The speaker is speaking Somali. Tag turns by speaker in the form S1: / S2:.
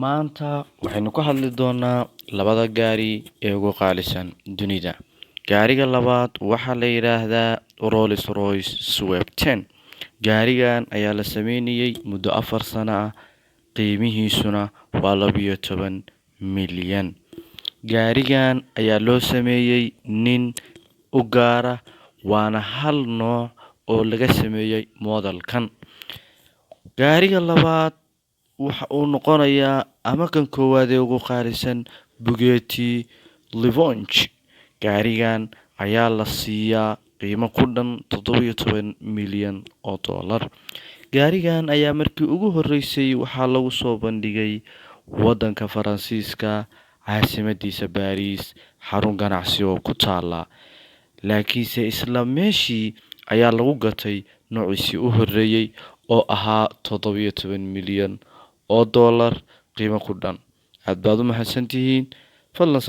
S1: Maanta waxaynu ka hadli doonaa labada gaari ee ugu qaalisan dunida. Gaariga labaad waxaa la yidhaahdaa Rolls Royce Swepten 10. Gaarigan ayaa la sameynayay muddo 4 sano ah, qiimihiisuna waa 12 milyan. Gaarigan ayaa loo sameeyey nin u gaara, waana hal nooc oo laga sameeyey modelkan. Gaariga labaad waxa uu noqonayaa, ama kan koowaad ee ugu qaalisan, Bugatti Levonch. Gaarigan ayaa la siiyaa qiimo ku dhan 17 milyan oo dollar. Gaarigan ayaa markii ugu horreysay waxaa lagu soo bandhigay waddanka Faransiiska, caasimadiisa Baariis, xarun ganacsi oo ku taala, laakiinse isla meeshii ayaa lagu gatay noociisii u horreeyey oo ahaa 17 milyan oo dollar qiimo ku dhan. Aad baad u mahadsantihiin. Fadlan.